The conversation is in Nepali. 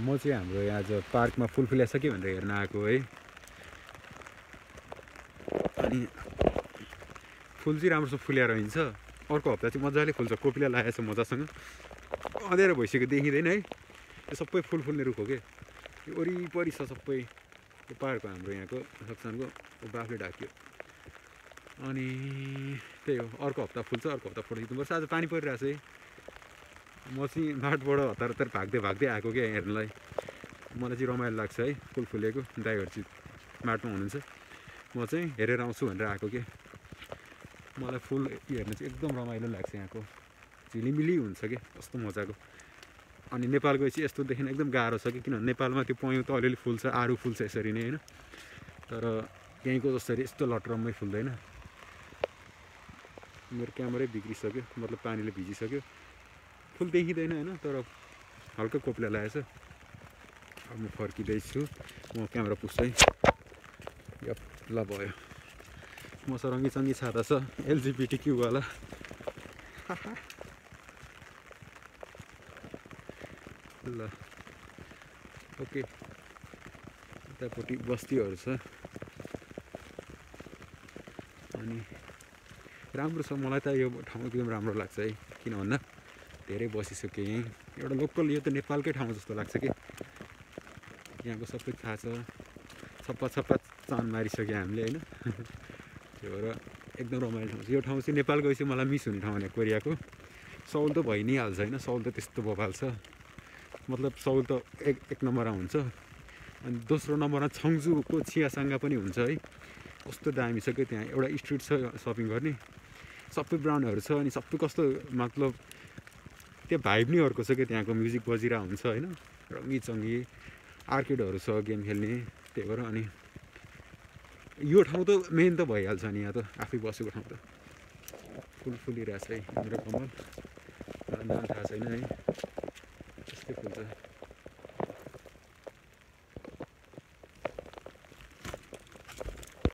म चाहिँ हाम्रो यहाँ आज पार्कमा फुल फुलेछ कि भनेर हेर्न आएको है। अनि फुल चाहिँ राम्रोसँग फुलेर रहन्छ। अर्को हप्ता चाहिँ मजाले फुल्छ। कोपिला लागेको छ मजासँग। अँध्यारो भइसक्यो देखिँदैन है। यो सबै फुल फुल्ने रुख हो कि यो वरिपरि छ सबै। यो पाहाडको हाम्रो यहाँको सक्सानको बाफले ढाक्यो। अनि त्यही हो, अर्को हप्ता फुल्छ। अर्को हप्ता फोटो खिच्नुपर्छ। आज पानी परिरहेछ है। म चाहिँ माटबाट हतार हतार भाग्दै भाग्दै आएको क्या हेर्नलाई। मलाई चाहिँ रमाइलो लाग्छ है फुल फुलेको। दाइहरू चाहिँ माटोमा हुनुहुन्छ, म चाहिँ हेरेर आउँछु भनेर आएको के। मलाई फुल हेर्न चाहिँ एकदम रमाइलो लाग्छ। यहाँको झिलिमिली हुन्छ कि कस्तो मजाको। अनि नेपाल गएपछि यस्तो देखिन एकदम गाह्रो छ कि, किनभने नेपालमा त्यो पहेँलो त अलिअलि फुल्छ, आरू फुल्छ यसरी नै होइन। तर यहीँको जसरी यस्तो लटरम्मै फुल्दैन। मेरो क्यामेरै बिग्रिसक्यो, मतलब पानीले भिजिसक्यो। फुल देखिँदैन होइन, तर हल्का कोपिला लागेछ। अब म फर्किँदैछु। म क्यामेरा पुग्छु है। यप ल भयो। मसँग रङ्गी छाता छ LGBTQ वाला। ल ओके। यतापट्टि बस्तीहरू छ। अनि राम्रो छ। मलाई त यो ठाउँ एकदम राम्रो लाग्छ है। किन भन्दा धेरै बसिसक्यो यहीँ। एउटा लोकल, यो त नेपालकै ठाउँ जस्तो लाग्छ कि। यहाँको सबै थाहा छ। छप्पा छप्पा चान मारिसक्यो हामीले होइन। त्यो भएर एकदम रमाइलो ठाउँ छ यो ठाउँ चाहिँ। नेपाल गएपछि मलाई मिस हुने ठाउँ भने कोरियाको सौल त भइ नै हाल्छ होइन। सौल त त्यस्तो बबाल छ। मतलब सौल त एक नम्बरमा हुन्छ। अनि दोस्रो नम्बरमा छङ्जुको चियासाङ्गा पनि हुन्छ है। कस्तो दामी छ क्या त्यहाँ। एउटा स्ट्रिट छ सपिङ गर्ने, सबै ब्रान्डहरू छ। अनि सबै कस्तो मतलब त्यो भाइब नै अर्को छ क्या। त्यहाँको म्युजिक बजिरहेको हुन्छ होइन। रङ्गी चङ्गी आर्केडहरू छ गेम खेल्ने। त्यही भएर अनि यो ठाउँ त मेन त भइहाल्छ नि। यहाँ त आफै बसेको ठाउँ त फुल फुलिरहेछ है मेरो कमल। नाम थाहा छैन है, त्यस्तै फुल्छ।